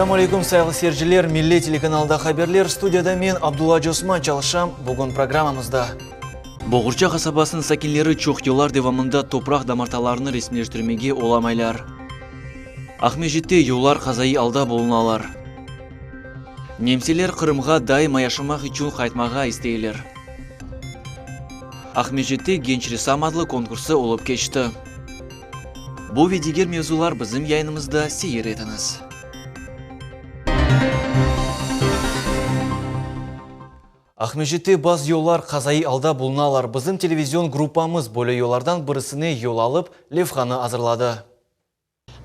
Selâm aleyküm, sayğılı seyirciler! Millet telekanalında haberler, studiyada men, Abdulla Acıosman, çalışam. Bugün programmamızda. Boğurça qasabasınıñ sakinleri çoq yıllar devamında topraq damartalarını resmiyleştirmege olamaylar. Aqmescitte yollar qazaiy alda bulunalar. Nemseler Qırımğa daima yaşamaq içün qaytmağa isteyler. Aqmescitte Genç ressam adlı konkursı olıp keçti. Bu ve diger mevzular bizim yayınımızda seyir etiñiz. Aqmescitte bazı yollar qazaiy alda bulunalar. Bizim televizion gruppamız böyle yollardan birisine yol alıp, levhanı azırladı.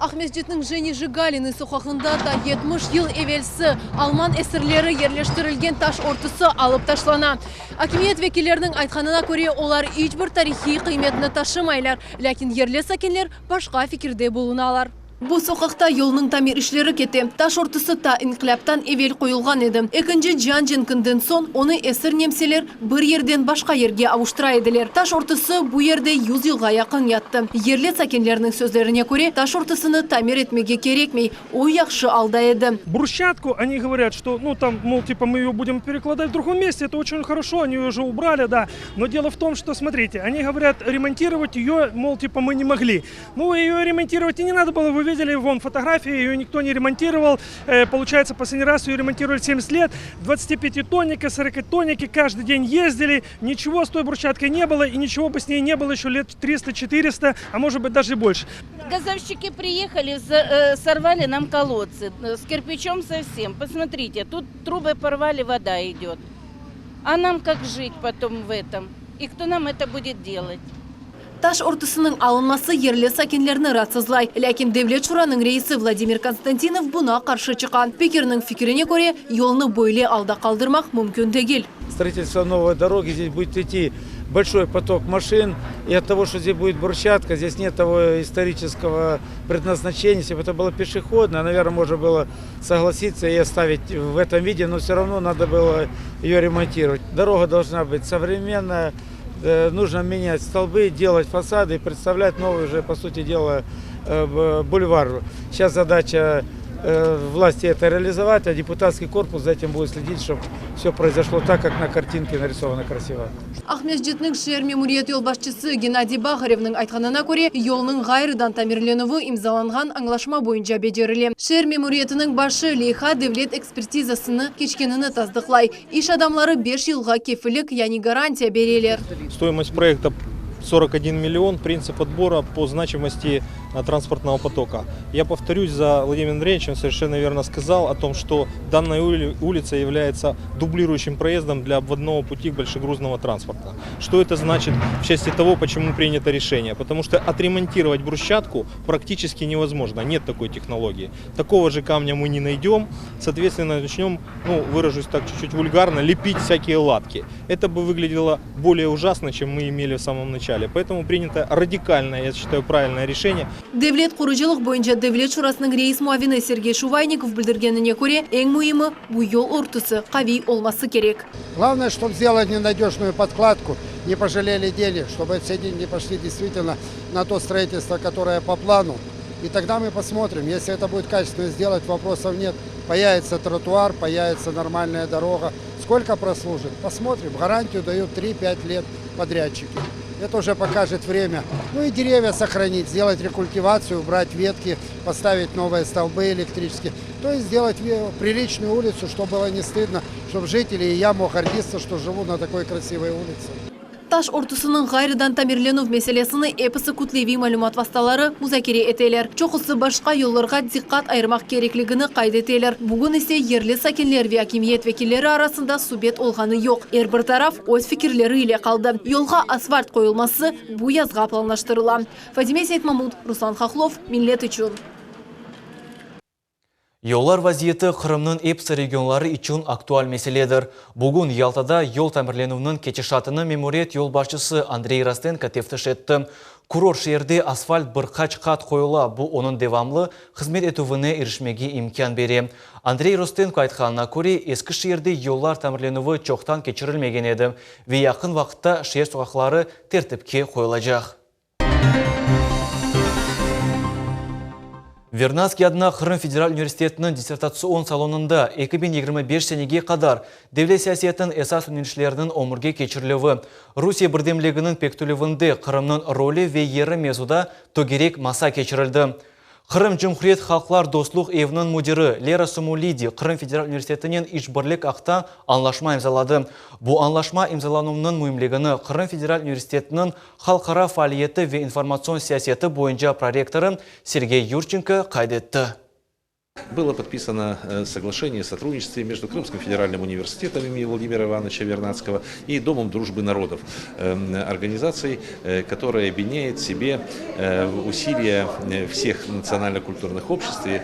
Aqmescitniñ Jeni Jigalinıy soqağında ta 70 yıl evelsi alman esirleri yerleştirilgen taş örtüsi alıp taşlana. Akimiyet vekilleriniñ aytqanına köre, olar iç bir tarihiy qıymetni taşımaylar, lâkin yerli sakinler başqa fikirde bulunalar. Bu soqaqta yolnıñ tamir işleri kete. Taş örtüsi ta inqilâptan evel qoyulğan edi. Ekinci cian cenkinden soñ onı esir nemseler bir yerden başqa yerge avuştıra ediler. Taş örtüsi bu yerde yüz yılğa yaqın yattı. Yerli sakinlerniñ sözlerine köre, taş örtüsini tamir etmege kerekmey, o yahşı alda edi. Brusçatku, oni govorят, что, ну, там, мол, типа, мы ее будем перекладать в другом месте, это очень хорошо, они ее уже убрали, да, но дело в том, что, смотрите, они говорят, ремонтировать ее, мол, типа, мы не могли. Ну, ее ремонтировать и не надо было, вы видели, вон фотографии, ее никто не ремонтировал. Э, получается, последний раз ее ремонтировали 70 лет, 25-тонники, 40-тонники каждый день ездили, ничего с той брусчаткой не было, и ничего бы с ней не было еще лет 300-400, а может быть даже больше. Газовщики приехали, э, сорвали нам колодцы э, с кирпичом совсем. Посмотрите, тут трубы порвали, вода идет. А нам как жить потом в этом? И кто нам это будет делать? Taş örtüsiniñ alınması yerli sakinlerni raatsızlay. Lâkin Devlet şuranıñ reisi Vladimir Konstantinov buña qarşı çıqa. Spikerniñ fikrine köre, yolnı böyle alda qaldırmaq mümkün degil. Строительство новой дороги, здесь будет идти большой поток машин, и от того, что здесь будет брусчатка, здесь нет того исторического предназначения. Если бы это было пешеходное, наверное, можно было согласиться и оставить в этом виде, но все равно надо было ее ремонтировать. Дорога должна быть современная, э, нужно менять столбы, делать фасады и представлять новый уже, по сути дела, э, бульвар. Сейчас задача э, власти это реализовать, а депутатский корпус за этим будет следить, чтобы все произошло так, как на картинке нарисовано красиво. Aqmescitniñ şeer memuriyet yolbaşçısı Gennadiy Baharevniñ aytqanına köre, yolnıñ ğayrıdan tamirlenüvi imzalanğan añlaşma boyunca becerile. Şeer memuriyetiniñ başı leyha devlet ekspertizasını keçkenini tasdıqlay. İş adamları beş yılğa kefillik, yani garantiya bereler. Стоимость проекта 41 миллион, принцип отбора по значимости транспортного потока. Я повторюсь за Владимиром Андреевичем, совершенно верно сказал о том, что данная улица является дублирующим проездом для обводного пути большегрузного транспорта. Что это значит в части того, почему принято решение? Потому что отремонтировать брусчатку практически невозможно, нет такой технологии. Такого же камня мы не найдем, соответственно, начнем, ну, выражусь так чуть-чуть вульгарно, лепить всякие латки. Это бы выглядело более ужасно, чем мы имели в самом начале. Поэтому принято радикальное, я считаю, правильное решение. Devlet qurucılıq boyunca Devlet şurasınıñ reis muavini Sergey Şuvaynikov bildirgenine köre, eñ müimi, bu yol örtüsi qaviy olması kerek. Главное, чтобы сделать ненадежную подкладку, не пожалели денег, чтобы все деньги пошли действительно на то строительство, которое по плану. И тогда мы посмотрим, если это будет качественно сделать, вопросов нет. Появится тротуар, появится нормальная дорога. Сколько прослужит? Посмотрим. Гарантию дают 3-5 лет подрядчики. Это уже покажет время. Ну и деревья сохранить, сделать рекультивацию, убрать ветки, поставить новые столбы электрические. То есть сделать приличную улицу, чтобы было не стыдно, чтобы жители и я мог гордиться, что живу на такой красивой улице. Taş örtüsiniñ ğayrıdan tamirlenüv meselesini episi kütleviy malümat vastaları muzakere eteler. Çoqusı başqa yollarğa diqqat ayırmaq kerekligini qayd eteler. Bugün ise yerli sakinler ve akimiyet vekilleri arasında subet olğanı yoq. Er bir taraf öz fikirleri ile qaldı. Yolğa asfalt qoyulması bu yazğa planlaştırıla. Fadime Seytmamut, Ruslan Hahlov, Millet içün. Yollar vaziyeti Qırımnıñ episi regionları içün aktual meseledir. Bugün Yaltada yol tamirlenüvniñ ketişatını memuriyet yolbaşçısı Andrey Rostenko teftiş etti. Kurort şeerde asfalt bir qaç qat qoyula, bu onıñ devamlı hızmet etüvine irişmege imkân bere. Andrey Rostenko aytqanına köre, eski şeerde yollar tamirlenüvi çoqtan keçirilmegen edi ve yaqın vaqıtta şeer soqaqları tertipke qoyulacaq. Vernadskiy adına Qırım federal universitetiniñ dissertatsion salonında 2025 senege qadar devlet siyasetiniñ esas yönelişleriniñ ömürge keçirilüvi, Rusiye birdemliginiñ pekitilüvinde Qırımnıñ rolü ve yeri mevzuda tögerek masa keçirildi. Qırım Cumhuriyet halqlar dostluq eviniñ müdiri Lera Sumulidi Qırım federal universitetinen işbirlik aqta añlaşma imzaladı. Bu añlaşma imzalanuvnıñ müimligini Qırım federal universitetiniñ halqara faaliyeti ve informatsion siyaseti boyunca prorektorı Sergey Yürçenko qayd etti. Было подписано соглашение о сотрудничестве между Крымским федеральным университетом имени Владимира Ивановича Вернадского и Домом дружбы народов, организацией, которая объединяет в себе усилия всех национально-культурных обществ и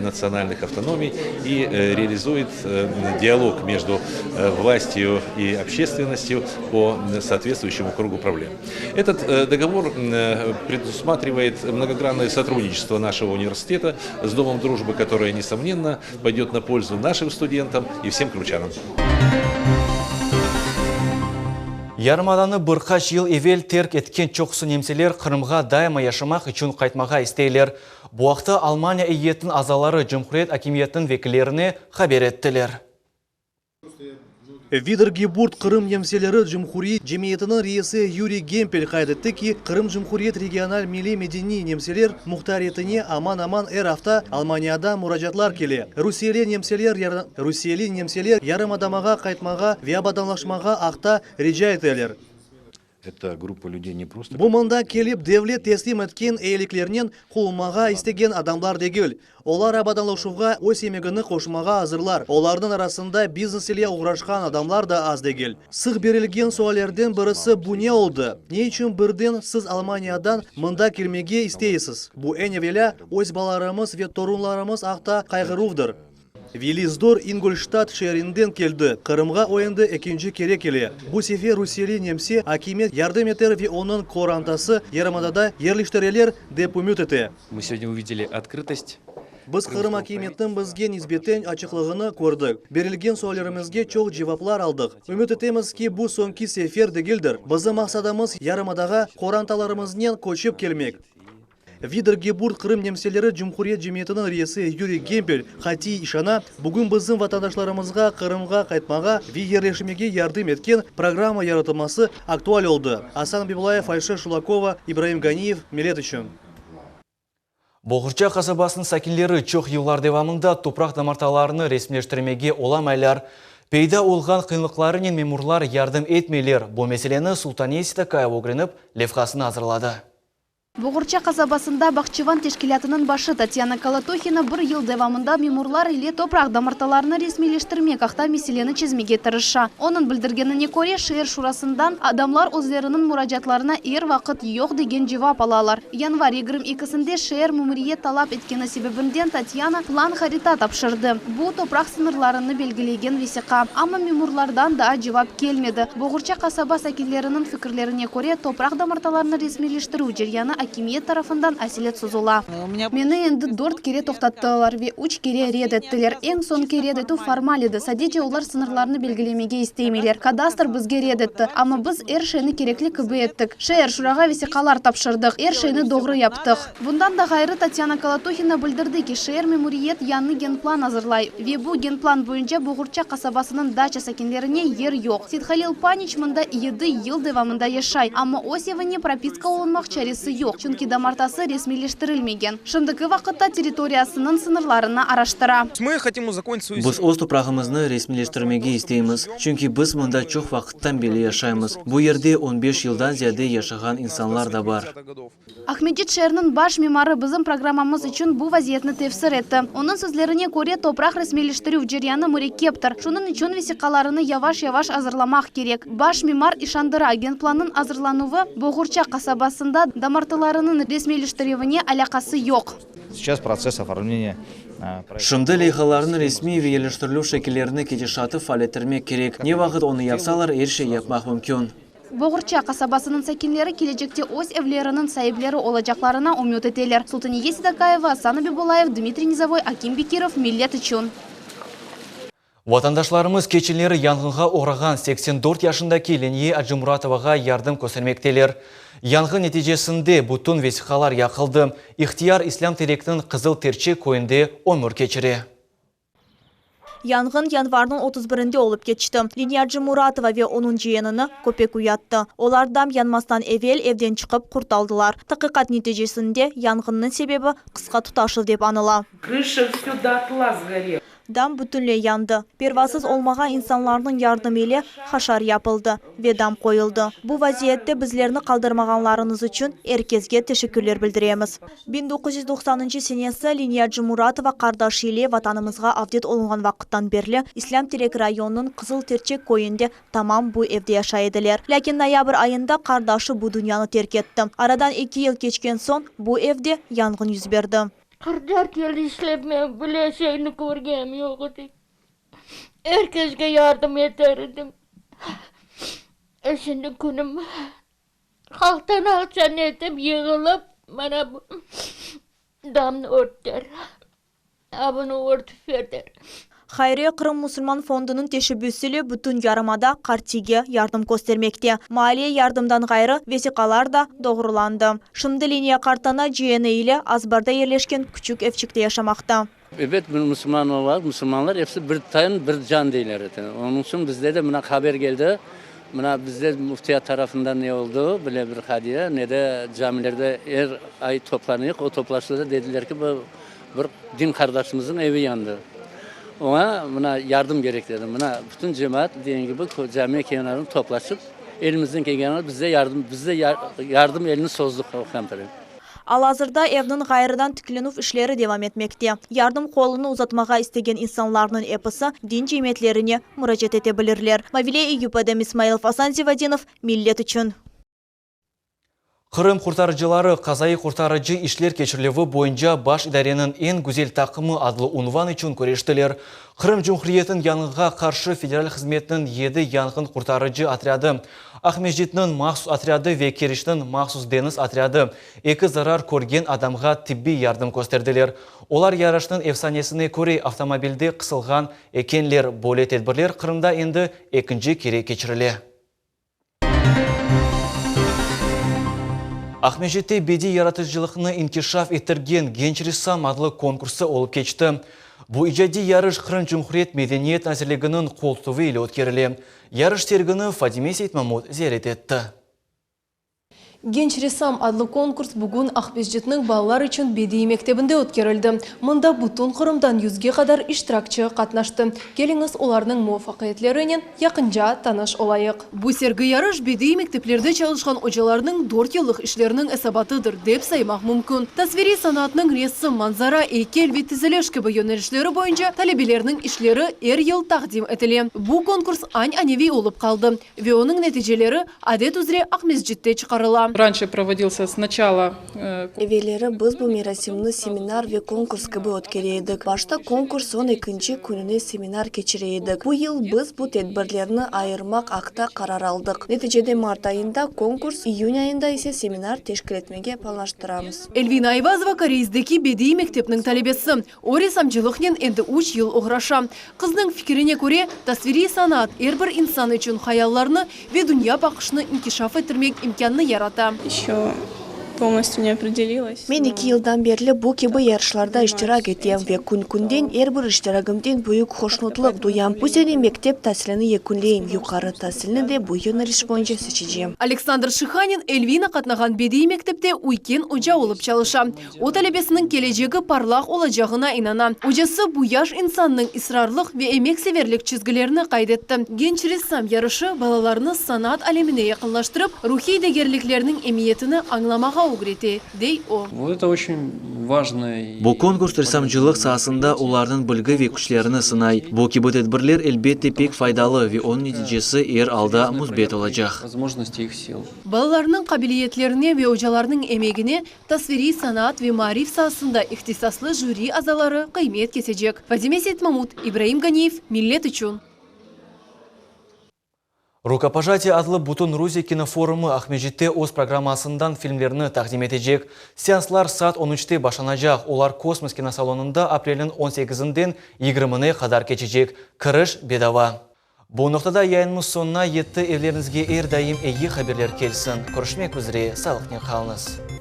национальных автономий и реализует диалог между властью и общественностью по соответствующему кругу проблем. Этот договор предусматривает многогранное сотрудничество нашего университета с Домом дружбы, которое, несомненно, пойдет на пользу нашим студентам и всем крымчанам. Yarımadanı bir qaç yıl evel terk etken çoqusı nemseler Qırımğa daima yaşamaq içün qaytmağa isteyler. Bu aqta Almaniya eyyetiniñ azaları cumhuriyet akimiyetiniñ vekillerine haber ettiler. Vidergeburt Qırım nemseleri cumhuriyet cemiyetiniñ reisi Yuriy Gempel qayd etti ki, Qırım Cumhuriyet regional milliy-medeniy nemseler muhtariyetine aman-aman er afta Almaniyadan muracaatlar kele. Rusiyeli nemseler rusiyeli nemseler yarımadamağa qaytmağa ve abadanlaşmağa aqta rica eteler. Bu mında kelip devlet teslim etken eyiliklernen qulunmağa istegen adamlar degil. Olar abadanlaşuvğa öz emegini qoşmağa azırlar. Olarnıñ arasında biznes ile oğraşqan adamlar da az degil. Sıq berilgen suallerden birisi bu ne oldı? Ne içün birden siz Almaniyadan mında kelmege isteysiz? Bu eñ evelâ öz balalarımız ve torunlarımız aqta qayğıruvdır. Vilizdor İngolştadt şeerinden keldi. Qırımğa o endi ekinci kere kele. Bu sefer rusiyeli nemse akimiyet yardım eter ve onıñ qorantası yarımadada yerleştireler, dep ümüt ete. Мы сегодня увидели открытость. Biz Qırım akimiyetiniñ bizge nisbeten açıqlığını kördik. Berilgen suallerimizge çoq cevaplar aldıq. Ümüt etemiz ki, bu soñki sefer degildir. Bizim maqsadımız, yarımadağa qorantalarımıznen köçip kelmek. Vidergeburt Qırım nemseleri cumhuriyet cemiyetiniñ reisi Yuriy Gempel qatiy işana, bugün bizim vatandaşlarımızğa Qırımğa qaytmağa ve yerleşmege yardım etken programma yaratılması aktual oldı. Asan Biblayev, Ayşe Şulakova, İbraim Ganiyev, Millet içün. Boğurça qasabasınıñ sakinleri çoq yıllar devamında topraq damartalarını resmiyleştirmege olamaylar. Peyda olğan qıyınlıqlarınen memurlar yardım etmeyler. Bu meseleni Sultaniye Seytakayeva ögrenip, levhasını azırladı. Boğurça qasabasında Bahçevan teşkilâtınıñ başı Tatyana Kolotohina bir yıl devamında memurlar ile topraq damartalarını resmiyleştirmek aqta meseleni çezmege tırışa. Onıñ bildirgenine köre, şeer şurasından adamlar özleriniñ muracaatlarına er vaqıt yoq degen cevap alalar. Yanvar 22-sinde şeer memuriyet talap etkeni sebebinden Tatyana plan-harita tapşırdı. Bu, topraq sıñırlarını belgilegen vesiqa. Amma memurlardan daa cevap kelmedi. Boğurça qasaba sakinleriniñ fikirlerine köre, topraq damartalarını resmiyleştirüv ceryanı akimiyet tarafından aselet sozula. Meni endi dört kere toqtattılar ve üç kere red ettiler. Eñ soñki red etüv formal edi, sadece olar sıñırlarnı belgilemege istemeyler. Kadastr bizge red etti, amma biz er şeyni kerekli kibi ettik. Şeer şurağa vesiqalar tapşırdıq, er şeyni doğru yaptıq. Bundan da ğayrı, Tatyana Kolotohina bildirdi ki, şeer memuriyet yañı genplan azırlay ve bu genplan boyunca Boğurça qasabasınıñ daça sakinlerine yer yoq. Seythalil Paniç mında yedi yıl devamında yaşay, amma öz evine propiska olunmaq çaresi yoq, çünki damartası resmiyleştirilmegen. Şimdiki vaqıtta territoriyasınıñ sıñırlarını araştıra. Biz öz toprağımıznı resmiyleştirmege isteymiz, çünki biz mında çoq vaqıttan berli yaşaymız. Bu yerde on beş yıldan ziyade yaşağan insanlar da bar. Aqmescit şeeriniñ baş mimarı bizim programmamız içün bu vaziyetni tefsir etti. Onıñ sözlerine köre, topraq resmiyleştirüv ceryanı mürekkeptir, şunıñ içün vesiqalarını yavaş-yavaş azırlamaq kerek. Baş mimar işandıra, genplannıñ azırlanuvı Boğurça qasabasında damartılarınıñ resmiyleştirüvine alâqası yoq. Seyças protsess oformleniya Şimdi leyhalarnıñ resmiy ve yerleştirilüv şekillerini ketişatı faallettirmek kerek. Ne vaqıt onı yapsalar, er şey yapmaq mümkün. Boğurça qasabasınıñ sakinleri kelecekte öz evleriniñ saipleri olacaqlarına ümüt eteler. Sultaniye Sedakayeva, Asan Abibulayev, Dmitriy Nizovoy, Akim Bekirov, Millet içün. Vatandaşlarımız keçenleri yanğınğa oğrağan 84 yaşındaki Leniye Acımuratovağa yardım köstermekteler. Yanğın neticesinde bütün vesiqalar yaqıldı. İhtiyar İslâm Terekniñ Qızıl Terçek köyünde ömür keçire. Yanğın yanvarnıñ 31-nde olıp keçti. Leniye Acımuratova ve onıñ ciyenini köpek uyattı. Olar dam yanmastan evel evden çıqıp qurtaldılar. Taqiqat neticesinde yanğınnıñ sebebi qısqa tutaşuv dep añıla. Krışa vsё do tla sgorela. Dam bütünley yandı. Pervasız olmağan insanlarnıñ yardımı ile haşar yapıldı ve dam qoyuldı. Bu vaziyette bizlerni qaldırmağanlarıñız içün er kesge teşekkürler bildiremiz. 1990-ncı senesi Leniye Acımuratova qardaşı ile Vatanımızğa avdet olunğan vaqıttan berli İslâm Terek rayonınıñ Qızıl Terçek köyünde tamam bu evde yaşay ediler. Lâkin noyabr ayında qardaşı bu dünyanı terk etti. Aradan eki yıl keçken soñ bu evde yanğın yüz berdi. 44 yıl işlep men bile şeyni körgenim yoq edi. Er kesge yardım eter edim. E şimdi künüm halqtan aqça netip yığılıp mana bu damnı örttiler. A bunı örtüp berdiler. Hayriye Qırım musulman fondunıñ teşebbüsi ile bütün yarımada qartiyge yardım köstermekte. Maliye yardımdan ğayrı, vesiqalar da doğrulandı. Şimdi Leniye qartana ciyeni ile azbarda yerleşken küçük evçikte yaşamaqta. Ebet, musulman olaraq, musulmanlar episi bir ten, bir can deyler eken. Onıñ içün bizde de mına haber keldi, mına bizde müftiyat tarafından ne oldı, bile bir hadiye, ne de camilerde er ay toplanıyıq, o toplaşuvda dediler ki, bu Bir din qardaşımıznıñ evi yandı. Oña mına yardım kerek dedi. Mına bütün cemaat degen kibi camiye kenarında toplaşıp, elimizden kelgeni biz de yardım, biz de yardım elini sozdıq o kampire. Al-azırda evniñ ğayrıdan tiklenüv işleri devam etmekte. Yardım qolunı uzatmağa istegen insanlarnıñ episi din cemiyetlerine muracaat ete bilirler. Mavile Eyüp, Edem İsmailov, Asan Zivadinov, Millet içün. Qırım qurtarıcıları qazaiy qurtarıcı işler keçirilüvi boyunca Baş idareniñ eñ güzel taqımı adlı unvan içün küreştiler. Qırım Cumhuriyetiniñ yanğınğa qarşı federal hızmetiniñ yedi yanğın qurtarıcı otrâdı, Aqmescitniñ mahsus otrâdı ve Keriçniñ mahsus deñiz otrâdı eki zarar körgen adamğa tibbiy yardım kösterdiler. Olar yarışnıñ efsanesine köre avtomobilde qısılğan ekenler. Böyle tedbirler Qırımda endi ekinci kere keçirile. Aqmescitte bediy yaratıcılıqnı inkişaf ettirgen Genç ressam adlı konkursı olıp keçti. Bu icadiy yarış Qırım Cumhuriyet Medeniyet nazirliginiñ qol tutuvı ile ötkerile. Yarış sergini Fadime Seytmamut ziyaret etti. Genç ressam adlı konkurs bugün Aqmescitniñ balalar içün bediiy mektebinde ötkerildi. Mında bütün Qırımdan yüzge qadar iştirakçi qatnaştı. Keliñiz, olarnıñ muvafaqiyetlerinen yaqınca tanış olayıq. Bu sergi-yarış bediiy mekteplerde çalışqan ocalarnıñ dört yıllıq işleriniñ esabatıdır, dep saymaq mümkün. Tasviriy sanatnıñ resim, manzara, eykel ve tiziliş kibi yönelişleri boyunca talebelerniñ işleri er yıl taqdim etile. Bu konkurs añ-aneviy olıp qaldı ve onıñ neticeleri adet üzre Aqmescitte çıqarıla. Ranşe provodilsâ snaçala. Evelleri biz bu merasimni seminar ve konkurs kibi ötkere edik. Başta konkurs, soñ ekinci kününe seminar keçire edik. Bu yıl biz bu tedbirlerni ayırmaq aqta qarar aldıq. Neticede mart ayında konkurs, iyün ayında ise seminar teşkil etmege planlaştıramız. Elvina Ayvazova Koreizdeki bediiy mektepniñ talebesi. O, ressamcılıqnen endi üç yıl oğraşa. Qıznıñ fikirine köre, tasviriy sanat er bir insan içün hayallarnı ve dünya baqışını inkişaf ettirmek imkânnı yarata. Men eki yıldan berli bu kibi yarışlarda iştirak etem ve kün-künden er bir iştiragimden büyük hoşnutlıq duyam. Bu sene mektep tasilini yekünleyim, yuqarı tasilni de bu yöneliş boyunca seçecem. Aleksandr Şihanin Elvina qatnağan bediiy mektepte üyken oca olıp çalışa. O, talebesiniñ kelecegi parlaq olacağına inana. Ocası bu yaş insannıñ israrlıq ve emekseverlik çizgilerini qayd etti. Genç ressam yarışı balalarnı sanat alemine yaqınlaştırıp, ruhiy degerliklerniñ emiyetini añlamağa ögrete, dey o. Bu konkurs ressamcılıq saasında olarnıñ bilgi ve küçlerini sınay. Bu kibi tedbirler, elbette, pek faydalı ve onıñ neticesi er alda müsbet olacaq. Balalarnıñ qabiliyetlerine ve ocalarnıñ emegine Tasviriy sanat ve maarif saasında ihtisaslı jüri azaları qıymet kesecek. Fadime Seytmamut, İbraim Ganiyev, Millet içün. Rukopojatiye adlı bütün Rusiye kinoforumı Aqmescitte öz programmasından filmlerni taqdim etecek. Seanslar saat on üçte başlanacaq, olar Kosmos kinosalonında aprelniñ on sekizinden yigirmine qadar keçecek. Kiriş bedava. Bu noqtada yayınımız soñuna yetti, evleriñizge er daim eyi haberler kelsin. Körüşmek üzre, sağlıqnen qalıñız.